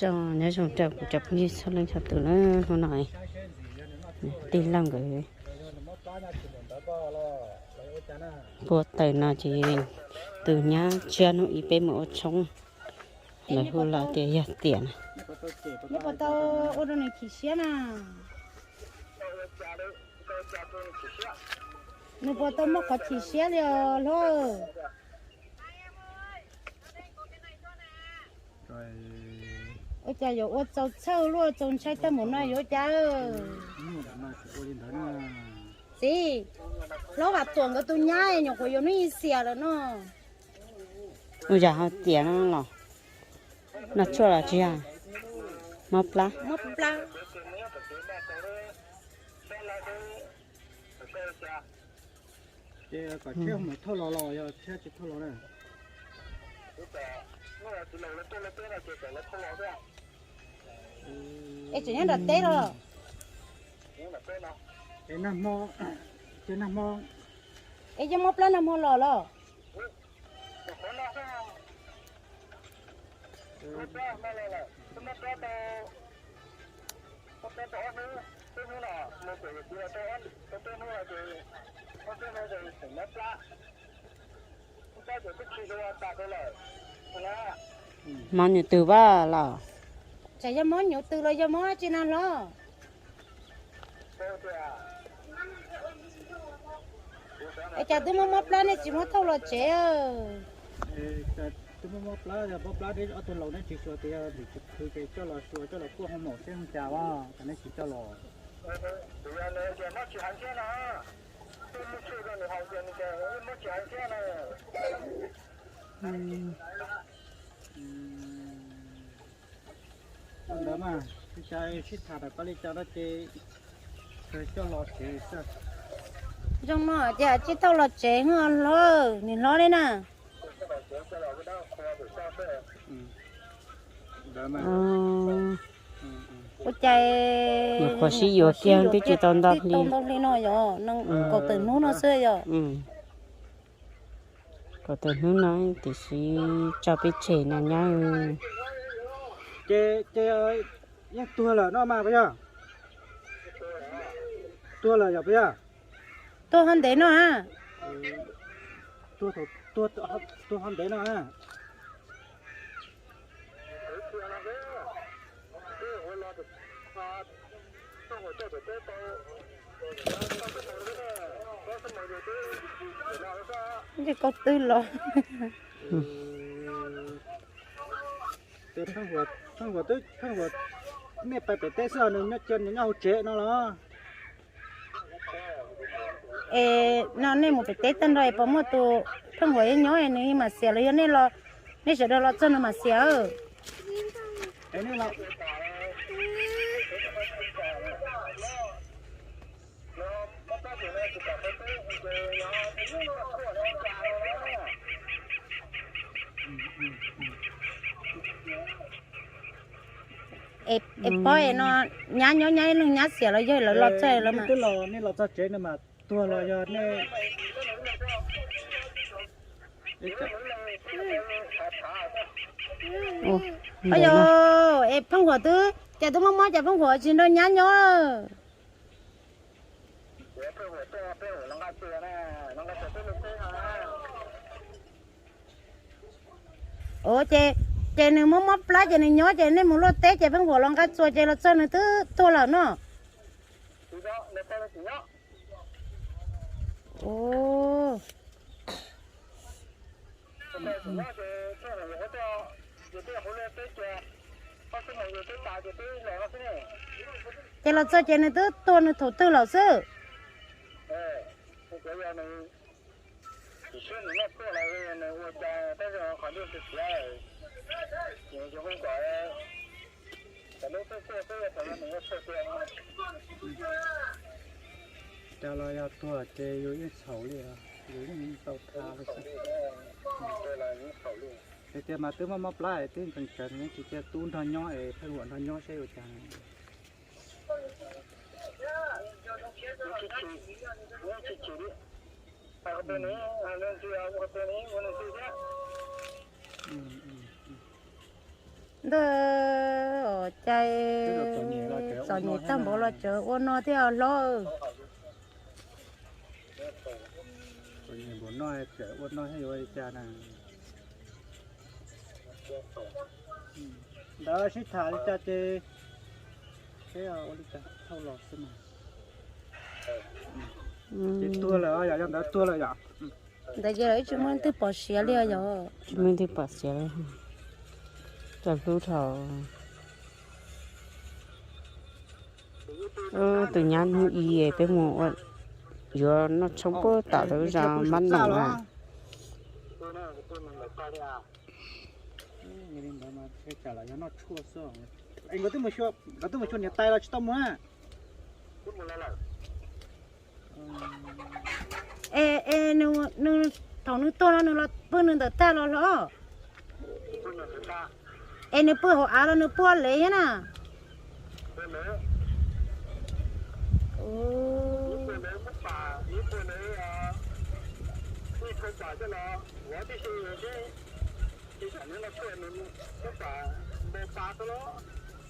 Nyob zoo rau kuv cov phooj ywg txhua leej txhua tus na, hnub no tij laug nkawd npua taws no ces tus nyab tsiab hnub ib peb mus ua tshoob, lawv hu los tias yog tiam na. Nws puas tau ua rau nws chim siab na? Nws puas tau muaj qhov chim siab li os hlob? Ua cas yuav ua txaus txhawj luaj txaus ntshai tag npaum no yuav ua cas? Txiv, hlob Vam Tuam nkawd tus nyab nyuam qhuav yuav hnub ib xiam lawm no. Ua cas ho tiam no los? Noj tshuaj los tsis yog? Mob plab. Mob plab. Ces kom tshiab mus thauj los los yog tshiab tsis thauj los na? Es tseem nyob nram teb los? Es nag hmo, ces nag hmo, es yog mob plab nag hmo los los? Mob nyuv twg vaj los? Tsam yog mob nyuv twg los yog mob dab tsi na hlob? Es cas twb muaj mob plab nej tsis muab thauj los tsev? Twb muaj mob plab, mob plab deb ob tug laus neb tsis xyuas tias yog lwm tus khw ces coj los xyuas coj los kuaj hoo maum seb zoo cas os, cas neb tsis coj los? Ntawd mas, ua cas sib tham tawm koj li cas no ces kawg coj los tsev xwb. Zoo no ces tsis tau los tsev hlob, nws hlob li na. Ua cas nyuam qhuav sib yuav kiag twb tsis tau ntau hli, ntau hli no yog kaum tawm hnub no xwb yog. Kaum tawm hnub no tiam sis tso peb tseg no nyab. Ces, ces yeej tuag lawm no mas puas yog? Tuag lawm yog puas yog? Tuag ho ntev no a. Tuag ho ntev no a. Ntshe koj twb los. Ces pheej huam, pheej huam, nej pais pem teb xwb os, nws nyob cia nws nyob hauv tsev no los? Es no nej mus pem teb tag nrho es puas muaj tus pheej huam nyob nws mam xiam los yog nej los, nej sawv daws los txog nws mam xiam? Es pob es no nyab nyob nyab ib leeg nyab xiam los yog lawv los txog lawv mas? Nej los txog tsev no mas tuag los yog nej? Yog es pheej huam twb, cas twb mob mob cas pheej huam tsis nrog nyab nyob? Ua ces, ces nws mob mob plab ces nws nyob ces nej mus luaj teb ces pheej huam los nqa txuas ces los txog nws twb tuag lawm no. Ces los txog ces nws twb tuag nws thaum twg lawm xwb? Cas los yog tuag ces yus yeej txhaum li, yus yeej tau tha li xwb. Tias tias mas twb mob mob plab twb nkees tsawv, tsis cia tub nrog nyob es pheej huam nrog nyob seb ua cas. Ntawd Cas txom nyem tag npaum los tseem ua no thiab hlob. Txom nyem npaum no tseem ua no thiab yuav ua li cas na. Ntawd sib tham li cas ces seb ua li cas thauj los xwb mas. Ces tuag lawm yom, yog ntawd tuag lawm yom. Ntawd ces lawv tsis muaj leej twg pom siav li os yom. Tsis muaj leej twg pom siav li. Cov hlub dhau. Tus nyab hnub ib peb mus ua, yuav noj tshoob puag tom lawv zos mab noom na. Nkawd twb mus xyuas niam tais los tsis tau mus na. Es, es, nws, thaum nws tuag no nws los pw nws ntawm tag los los? Es nws pw hauv av los nws pw lev thiab na?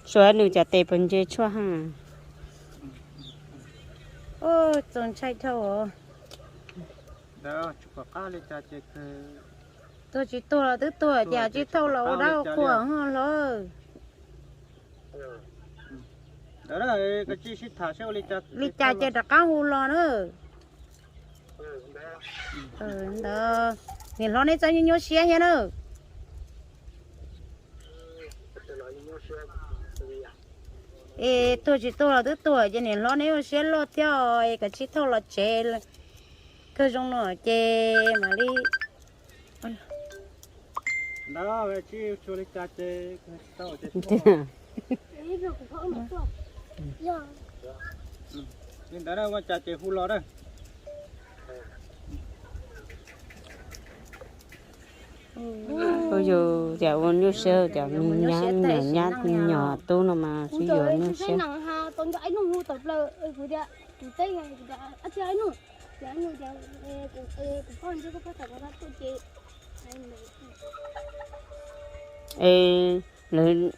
Suav nws cov tes puas ntse tshuaj ha? Txaus ntshai dhau. Tuag tsis tuag los twb tuag ces tsis thauj los ua dab ua qhua ho los. Li cas ces rov qab hu los na. Ntawd, niam hlob neb txhob nyuaj siab thiab na. Es tuag tsis tuag los twb tuag ces niam hlob neb ua siab loj thiab es kav tsij thauj los tsev. Kawg zoo no ces mam li Li ntawd ua cas ces hu los na. Ua yus tias ua nyuaj siab tias me nyab me nyuam nyab me nyuam tub no mas sib yuav nyuaj siab. Es lawv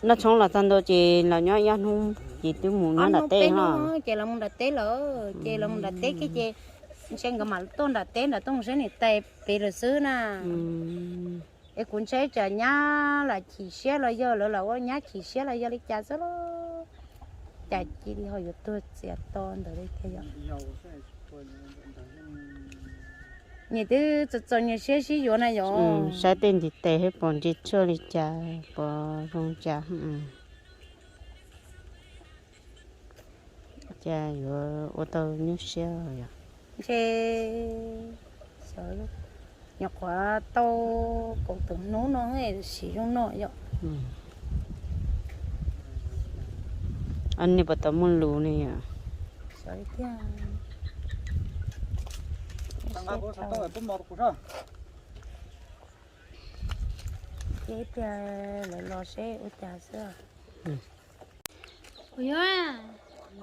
noj tshoob los tag ntua ces los nyob ib ob hnub ces twb mus nyob nram teb ho. Ces los mus nram teb lawm, ces los mus nram teb kiag ces ntshe nkawd mam tuaj nram teb nram tuaj mus saib niam tais pem lawm xwb na. Es kuv ntshe tsam nyab lam chim siab los yog lawv lam ua nyab chim siab los yog li cas xwb los cas cia li ho yuav tuag txias to ntawd li thiab yom. Nyias twb txom txom nyuag siab sib yuav na yom. Saib tej ntiv tes puas ntse tshuaj li cas puas zoo cas. Cas yuav ua tau nyuaj siab yom. Ntshe nyuam qhuav tau kaum tawm hnub no siv zoo no yom. Niag puas tau muaj lus ne yom. Ces tiag lawv los seb ua cas xwb.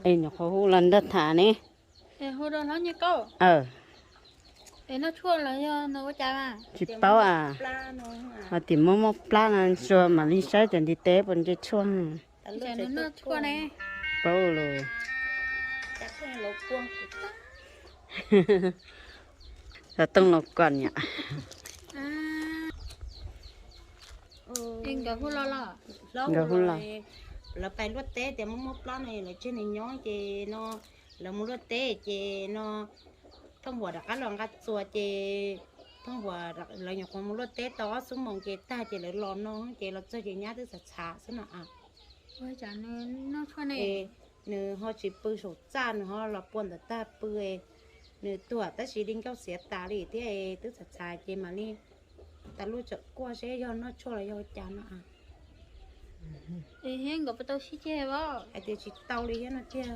Es nyuam qhuav hu los nrog tham ne. Tsis paub a, ho tim muaj muaj plab no tsuas mam li saib cov ntiv tes puas ntse tshuaj. Paub los. Cov tooj los kom niam. Nkawd hu los. Lawv pais luaj teb tias muaj muaj plab no lawv tseg nws nyob ces no lawv mus luaj teb ces no Thooj Huas rov qab los nqa txuas ces Thooj Huas lawv nyuam qhuav mus luaj teb tau ob xuab moos ces tag ces lawv los no ces los txog ces nyab twb txhav txhav xwb no. Nws ho tsis pw saum txaj, nws ho los pua ntawm tag pw, nws tuag tab sis li ncauj xiav tas li thiab twb txhav txhav ces mam li tas luaj tsawm kuaj seb yog noj tshuaj los yog ua cas no. Hais tias tsis tau li thiab no tiag.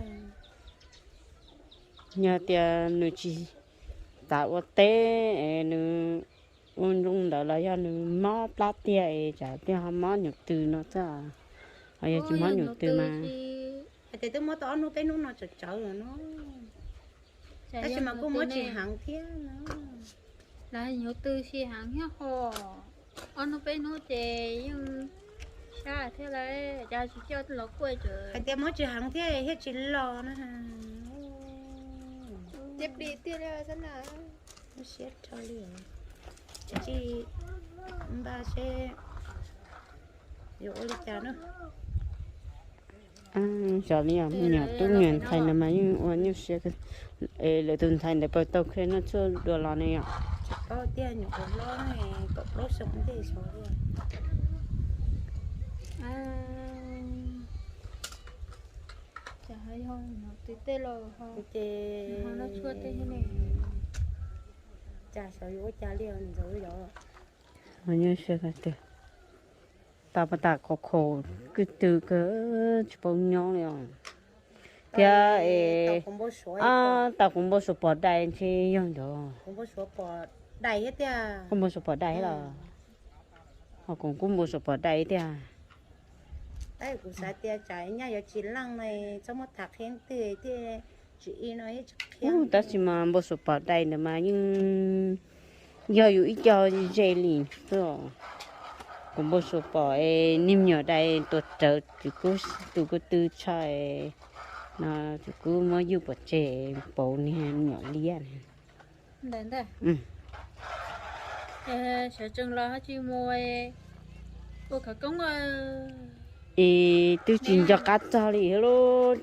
Yog tias nws tsis tas ua teb es nws ua zoo ntawd los yog nws mob plab tiag es tsam tiag ho mob nyuj twm no xwb. Ho yog tsis mob nyuj twm mas hais tias twb mob tau ob hnub peb hnub no tsawv tsawv lawm no. Tab sis mas kuj mob tsis heev thiab no. Lawv nyuj twm tsis heev thiab ho, ob hnub peb hnub ces yeej Thiab lawm, cas tsis coj los kuaj tseem hais tias muab tsis heev thiab thiaj tsis los na. Tiag plis tiag li xwb na. Lub siab rau li os. Tsis npaj seb yuav ua li cas na. Xyov li os, me nyuam tub me nyuam ntxhais ntawd mas yeej ua nyuaj siab kawg. Es lawv tus ntxhais ntawd puas tau qhia noj tshuaj dua los ne yom? Tsis paub tiag, nyuam qhuav hlob kaum plaub xyoo ntej xyov li. Ces ho noj tshuaj tej ne. Cas xyov yuav ua cas li os, ntxov yov. Nyuaj siab kawg tiag. Tas pas tas khaus khaus kwj tw kawg tsis paub nyob li os. Thiab es tau kuv npau suav pom dai ntshe yog ntawd. Kuv npau suav pom dai thiab los ho kuv kuj npau suav pom dai thiab tiag. Tab kuv xav tias tsam nyaj yuav tsis leej no txhob muab tham qhia leej twg thiaj tsis i no. Tab sis mas npau suav pom dai ntawd mas yeej yog yus ib co ze li xwb. Kuv npau suav pom es niag me nyuam dai tuav rawv, tus kuj tw tsho no, tus kuj muab yuj pov tseg pauv niag me nyuam liab. Sawv tsees los ho tsis mus ua khawv koob. Es twb tsis nco qab txog li lauj.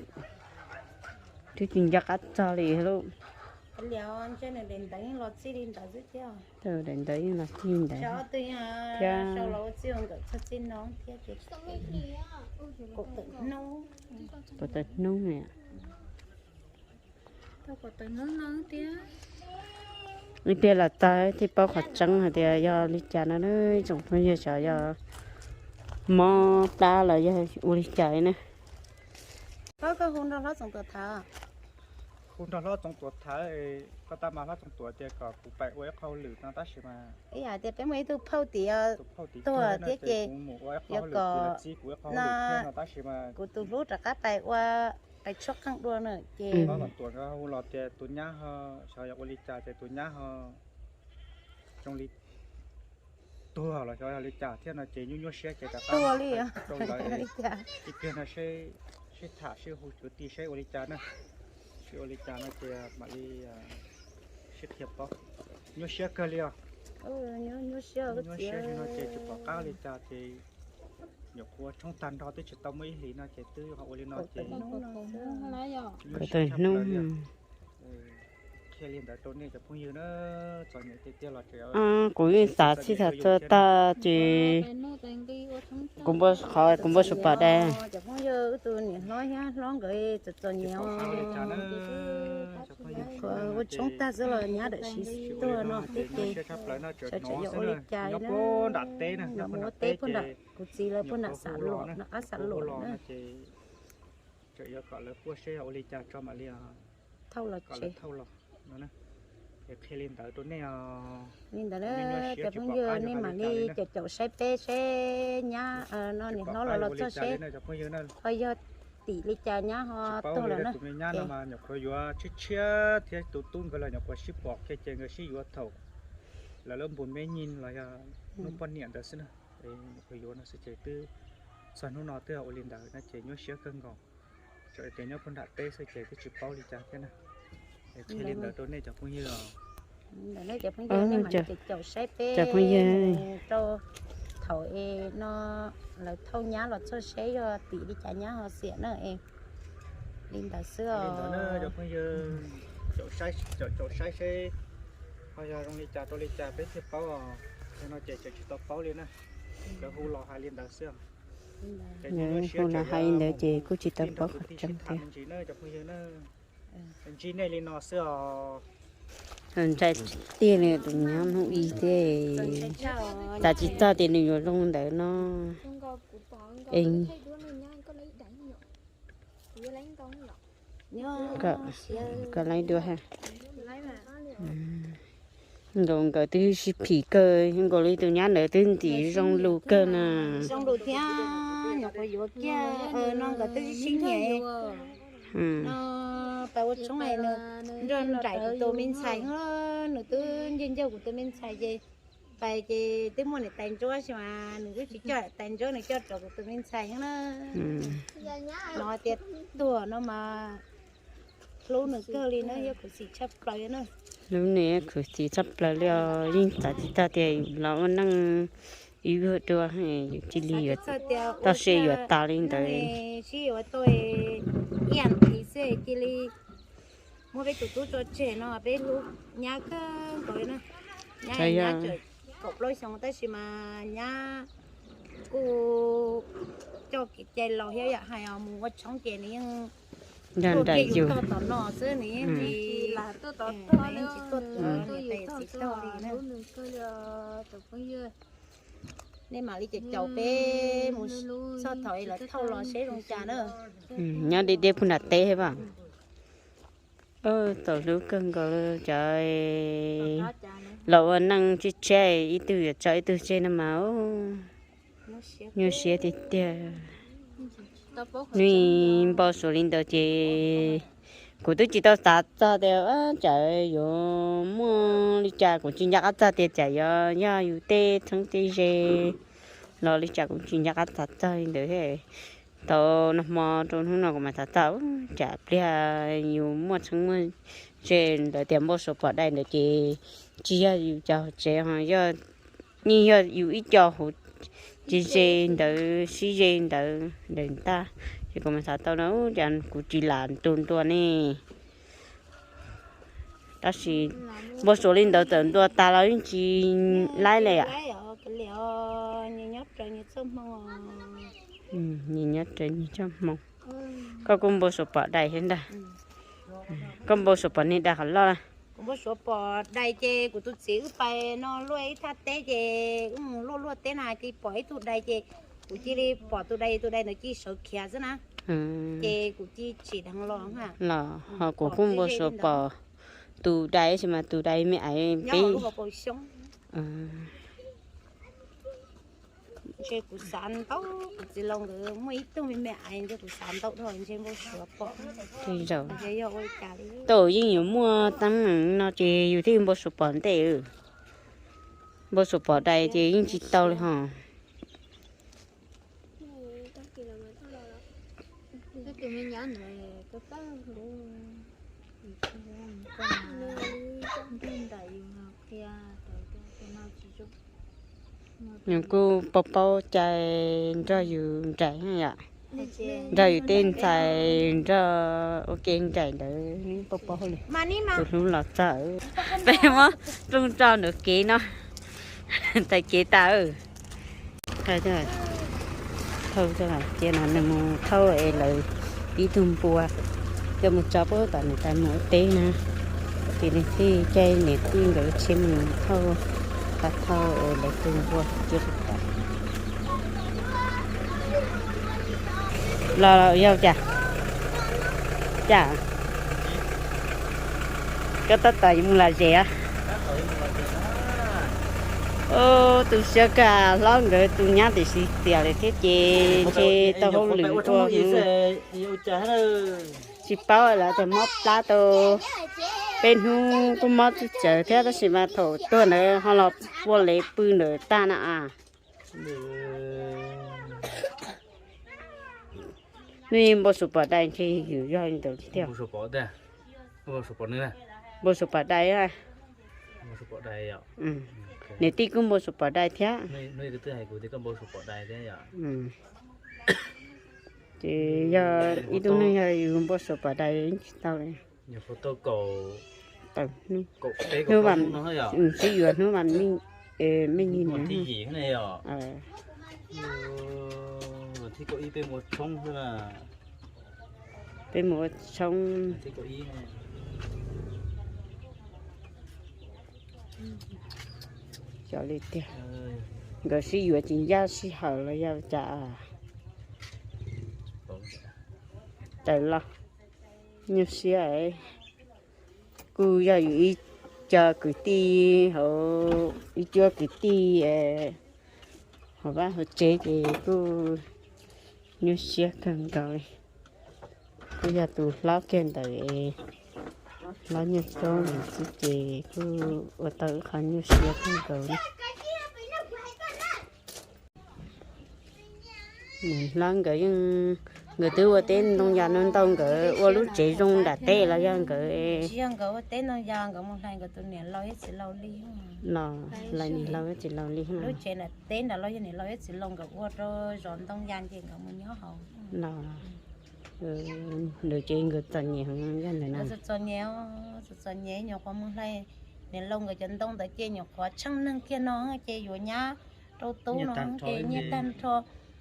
Twb tsis nco qab txog li lauj. Daim ntawd yeej los txij ntawd thiab. Kaum tawm hnub ne. Ib pliag los txog thiaj paub qhov tseeb hais tias yog li cas no na. Tsoom phooj ywg, xyov yog mob plab los yog ua li cas li na. Koj hu nrog Hlob Txoov Tuam tham, hu nrog Hlob Txoov Tuam tham, koj tab mas Hlob Txoov Tuam tias kom kuv pais ua ib qho hauj lwm no tab sis mas ib yam tias peb muaj ib tug phauj tim tuag thiab ces kuv mus ua ib qho hauj lwm, kuv ib qho hauj lwm thiab no tab sis mas kuv tus hlub rov qab pais ua, pais tshuab qeej dua na ces Hlob Txoov Tuam nkawd hu los tias tus nyab ho, xyov yog ua li cas ces tus nyab ho zoo li tuag los xyov yog li cas thiab no ces nyuaj nyuaj siab ces rov qab rau lawv ib pliag no seb, sib tham sib hu kwv tij seb ua li cas na. Seb ua li cas no ces mam li sib qhia paub. Nyuaj siab kawg li os. Nyuaj siab li no ces tsis pom qab li cas ces nyuam qhuav tshoob tag nrho twb tsis tau muaj ib hlis no ces twb ho ua li no ces kaum tawm hnub. Qhia li ntawd rau nej cov phooj ywg na, txom nyem tiag tiag los tseem, kuv yeej xav txhij xav txhua tag ces kuv npau, qhov kuv npau suav pom dai. Cov phooj ywg, wb tus niam hlob thiab hlob nkawd txom txom nyem os. Ua tshoob tag xwb los nyab dawm siv tuag no thiab ces sawv tseem yog ua li cas na. Mus ua teb puag nram, kuv txiv lawv puag nram Xam Luam, nram qab Xam Luam na. Tseem yuav kom lawv puaj seb yog ua li cas tso mam li thauj los tsev. Qhia li ntawd rau nej os. Li ntawd na cov phooj ywg, nej mam li caum caum saib peb seb nyab no niam hlob los los txog seb ho yog tim li cas nyab ho tuag lawm na. Tus me nyab no mas nyuam qhuav yuav tshiab tshiab thiab tus tub nkawd los nyuam qhuav sib pom kiag ces nkawd sib yuav thaum lawv lub npus me nyij los yog hnub poj niam ntawd xwb na. Nyuam qhuav yuav no xwb ces twb txog hnub no twb ua li ntawd na ces nyuaj siab kawg nkaus. Tseem tias nyob puag nram teb xwb ces twb tsis paub li cas thiab na. Qhia li ntawd rau nej cov phooj ywg os. Cov phooj ywg, rau thaum es no lawv thauj nyab los txog seb yog tim li cas nyab ho xiam na es. Li ntawd xwb os. Cov phooj ywg, caum saib seb ho yog zoo li cas rau li cas peb thiaj paub os. Yog no ces tseem tsis tau paub li na. Lawv hu los hais li ntawd xwb os. Hu los hais li ntawd ces kuj tsis tau paub qhov tseeb thiab. Ntsib nej li no xwb os. Ntshai tiag li tus nyab hnub ib thiab. Xav tsis txog tias nws yuav zoo ntawd no. Koj laib dua ha. Nkaus nkawd twb sib phim kawg, nkaus li tus nyab ntawd twb ntim zoo lus kawg na. Zoo lus thiab, nyuam qhuav yuav kiag no nkawd twb sib nyiam. No pas ua tshoob es nws nrog nraim kuv tus me ntxhais, nws twb ncauj ncauj kuv tus me ntxhais ces Pais ces twb muaj niam tais ntsuab sis mas nws twb tsis coj niam tais ntsuab, nws coj rau kuv tus me ntxhais xwb na. No tias tuag no mas hlub nws kawg li na, yog khuv xim tshaj plaws na. Hlub nws khuv xim tshaj plaws li os, yeej xav tsis txog tias los ua neej ib vuag dua yus cia li yuav txoj sia yuav tas li ntawd. Sib yuav tau ib yam ntxiv xwb cia li muab peb tus tub tso tseg no, peb hlub nyab kawg nkaus li na. Nyab, nyab tseem kaum plaub xyoo tab sis mas nyab kuj coj kev cai laus thiab yam hais os, mus ua tshoob ces nws yeej nrog nraim yus tog tom no xwb, nws yeej tsis tuaj tom niam tais txiv tog li na. Nej mam li caum caum peb mus txog thaum lawv thauj los seb zoo cas na. Nyob deb deb puag nram teb thiab as. Txaus hlub kawg nkaus cov los ua neej tshiab tshiab, ib tug yuav tso ib tug tseg no mas nyuaj siab tiag tiag. Nws npau suav li ntawd ces kuv twb tsis tau xav txog tias tsam yuav muaj li cas, kuv tsis nco qab txog tias tsam yuav yog yus tej txheeb tej ze los li cas, kuv tsis nco qab xav txog li ntawd thiab. Tau nag hmo rau hnub no kuv mam xav txog, tsam pliag yus muaj txheeb muaj ze ntawd tias npau suav pom dais ntawd ces tsis yog yus cov hauv tsev ho yog, yeej yog yus ib co hauv tsis ze ntawd sib ze ntawd ntawm ntag. Ces kuv mam xav tau no, cas kuv tsis lam nrug nrua ne. Tab sis npau suav li ntawd txawm ntua tas los yeej tsis laib li. Nyob raws nyob txoj hmoo. Koj kuj npau suav pom dais thiab ntag. Koj npau suav pom niag dais qhov loj? Kuv npau suav pom dais ces kuv tus txiv wb pais no luaj ib thaj teb ces wb mus luaj luaj teb na cia li pom ib tug dais ces kuv cia li pom tus dais, tus dais ntawd cia li sawv khiav xwb na. Ces kuv cia li tsim dheev los. Los ho kuv kuj npau suav pom tus dais sis mas tus dais me aiv peb. Ntshe kuv xav ntau, kuv txiv laus nkawd muaj ib tug me me aiv, ntshe kuv xav ntau dhau ntshe npau suav pom. Tej zaum tau yeej yuav muaj teeb meem no ces yus thiaj npau suav pom ntej. Npau suav pom dais ces yeej tsis tau li ho. Nws kuj paub paub cai nrog yus nraim yom, nrog yus tej ntxhais nrog ua ke nraim ntawd paub paub li. Tus hlub los txog, peb muab rooj tso ntawm kev no, tav kev tas. Thauj cia no nws mus thauj es lawv ib tug npua coj mus tso puag tom niam tais mus ua teb na, ces nws thiaj caij niam tij nkawd tsheb mus thauj, thauj es lawv tus npua cia li tas. Los yog cas? Cas koj tab tom yuav mus lom zem? Tus siab kawg, hlob nkawd tus nyab tiam sis tiam lawm thiab ces ntshe tau hauj lwm ua. Tsis paub lawm tias mob plab tau peb hnub kuj mob txwj tsawv thiab tab sis mas thaum tuag ntawd ho los ua lev pw ntawm tag na. Nws npau suav pom dais ntshe yus yog li ntawd tiag. Npau suav pom dais. Niam tij kuj npau suav pom dais thiab. Ces yog ib tug neeg yog yus npau suav pom dais tsis tau li. Hnub, sib yuav hnub vas meej, meej li no. Peb mus ua tshoob. Cov li tiag, nkawd sib yuav tsis ncaj sij hawm los yog cas. Tawm los nyuaj siab. Kuj yog yus ib co kwv tij hauv, ib cuab kwv tij hauv vaj hauv tsev ces kuj nyuaj siab kawg nkaus li. Kuj yog tus hlob kiag ntawd, hlob nyuag txob ntawd xwb ces kuj ua tau ib qho nyuaj siab kawg nkaus li. Niam hlob nkawd yeej, nkawd twb ua teb ntoo yas ntau ntau, nkawd ua lub tsev zoo nram teb los yog nkawd? Tsis yog nkawd ua teb ntoo yas, nkawd mus hlais nkawd tus niam laus thiab txiv laus li. Los hlais niam laus thiab txiv laus li. Lub tsev nram teb nrad los yog niam laus thiab txiv laus nkawd ua rau zov ntoo yas ces nkawd mus nyob hauv. Los, nkawd ces nkawd txom nyem yog ntawm no. Txom nyem, txom nyem, nyuam qhuav mus hlais niam laus nkawd cov ntoo ntawd ces nyuam qhuav tsheej neeg kiag no ces yuav nyab rau tub no ces nyiaj tag nrho,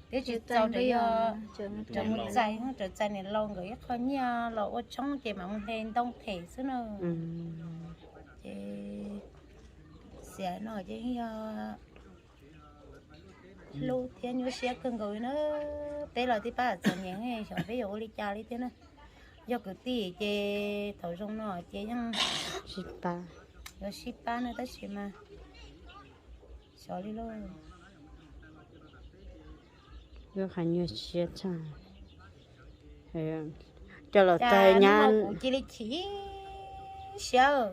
twb tsis txaus rau yog rau mus txais, rau txais niam laus nkawd ib qho nyiaj los ua tshoob ces mam mus hle ntoo them xwb na. Ces xiam no ces yog hlub thiab nyuaj siab kawg nkaus li na. Peb los tib pab txom nyem, xyov peb yuav ua li cas li thiab na. Yog kwv tij ces thaum zoo no ces yeej sib pab, yuav sib pab na tab sis mas xyov li lauj. Lub qhov nyuaj siab tshaj, coj los tag nyab kuv cia li chim siab.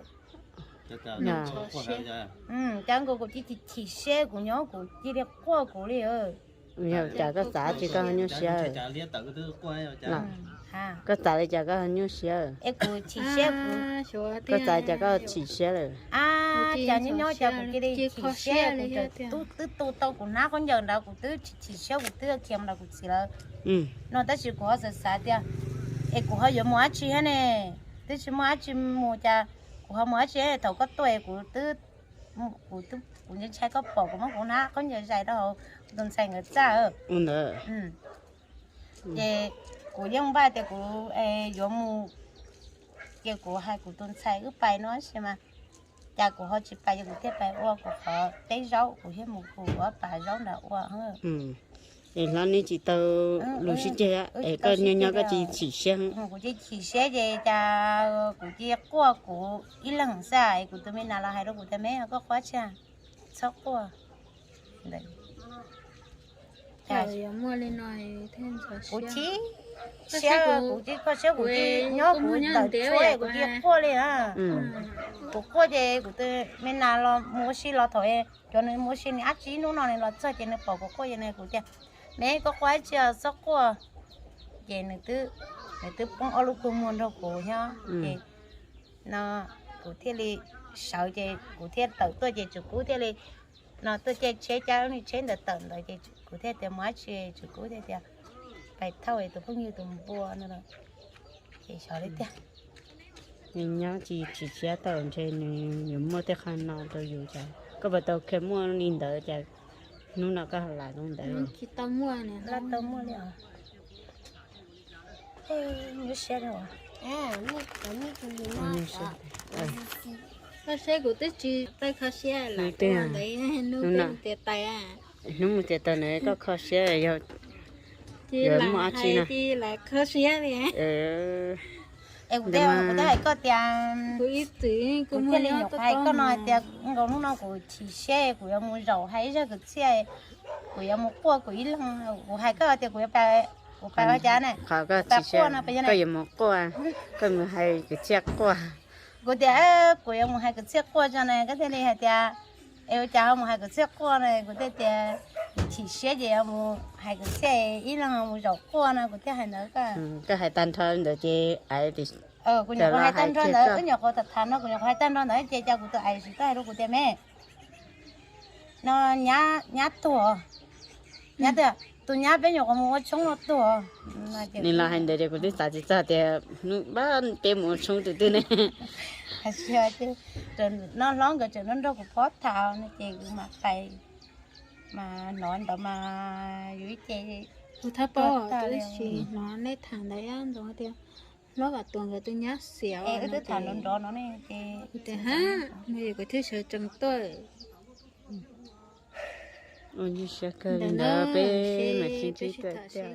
Cas nkaus kuv cia li chim siab, kuv nyob kuv cia li quaj kuv li. Yog cas koj xav tsis koj nyuaj siab? Koj xav li cas koj nyuaj siab? Es kuv chim siab, koj xav li cas koj chim siab lawm? Cas nyob nyob cas kuv cia li chim siab, kuv twb tu tau kuv hnab khaub ncaws nrad, kuv twb chim siab, kuv twb khiav mus nrog kuv txiv lawm no, tab sis kuv ho xav xav tias, es kuv ho yuav mus dab tsi thiab ne? Twb tsis muaj dab tsi mus cas kuv ho mus dab tsi? Thaum koj tuaj kuv twb, kuv ntshai ntshai koj pom kuv muab kuv hnab khaub ncaws zais rau hauv kuv tus ntxhais nkawd txaj. Ces kuv yeej npaj tias kuv yuav mus, ces kuv hais kuv tus ntxhais wb pais no sis mas, cas kuv ho tsis pais, ces kuv thiaj pais ua kuv qhov teb zaub, kuv thiaj mus kuv ua pas zaub nrad ua. Es hlob neb tsis tau lus sib ceg es koj nyob nyob koj cia li chim siab. Kuv cia li chim siab ces cas kuv cia li quaj kuv ib leeg xwb es kuv tus me nas los hais rau kuv tias, me, koj quaj tsis, txhob quaj. Kuv chim siab, kuv cia li kho siab, kuv cia li nyob kuv ntawm tshuab kuv cia li quaj li na. Kuv quaj ces kuv tus me nas los mus ua si los thaum cov nws mus ua si nws dab tsi ib hnub no nws los txog ces nws pom kuv quaj ces nws kuv tias, me, koj quaj tsis, txhob quaj. Ces nws twb poob ob lub kua muag nrog kuv nyob ces no kuv thiaj li sawv ces kuv thiaj tawm tuaj ces Tswv Kub thiaj li no tuaj caij tsheb cab lub niag tsheb ntawd tawm ntawd ces kuv thiaj tias mus dab tsi, Tswv Kub thiaj tias pais thauj tus phooj ywg tus npua no. Ces xyov li tiag. Nws nyob tsis chim siab tau ntshe nws yuav muaj tej qho no rau yus cas koj puas tau khiav muaj li ntawd cas hnub no koj lam zoo ntawd. Tsis tau muaj, lam tau muaj li os. Nyuaj siab. Koj saib kuv twb tsis tau kho siab lawm ntawd, hnub no tias tais, hnub mus tias tais ntawd koj kho siab yog cia li muaj dab tsi no cia li kho siab li. Es kuv twb hais koj tias, kuv ib txwm kuv thiaj li nyuam qhuav hais koj no hais tias nkaus hnub no kuv chim siab kuv yuav mus zaum hais ib zaj kwv txhiaj, kuv yuav mus quaj kuv ib leeg, kuv hais koj tias kuv yuav pais, kuv pais ua cas ne, pais quaj no, koj yuav mus quaj, koj mus hais kwv txhiaj quaj. Kuv tias kuv yuav mus hais kwv txhiaj quaj tso na, koj thiaj li hais tias, es ua cas ho mus hais kwv txhiaj quaj na? Kuv thiaj tias kuv chim siab ces yuav mus hais kwv txhiaj ib leeg mus zaum quaj no, kuv thiaj hais ntawd. Koj hais tag nrho ntawd ces, kuv nyuam qhuav hais tag nrho ntawd, wb nyuam qhuav tham tham no, kuv nyuam qhuav hais tag nrho ntawd ces cas kuv tus ais tsis tau hais rau kuv tias me, no nyab tuag, nyab tias tus nyab peb nyuam qhuav mus ua tshoob no tuag. Nws los hais ntawd ces kuv twb xav tsis txog tias hnub peb mus ua tshoob tus twg ne. Hais tias no hlob nkawd tseem nrog nrog kuv phob tham no ces kuv mam pais, mas hnov ntawd mas yus ib ce, kuv thab pom tab sis hnov nej tham ntawd ntsoov tias hlob Vam Tuam nkawd tus nyab xiam, wb twb tham nrov nrov no ne ces kuv tias ha, no yog kuv thiaj sawv tsees tuaj. Ua nyuaj siab kawg li ntawd, peb mam sib ntsib tuaj tiag.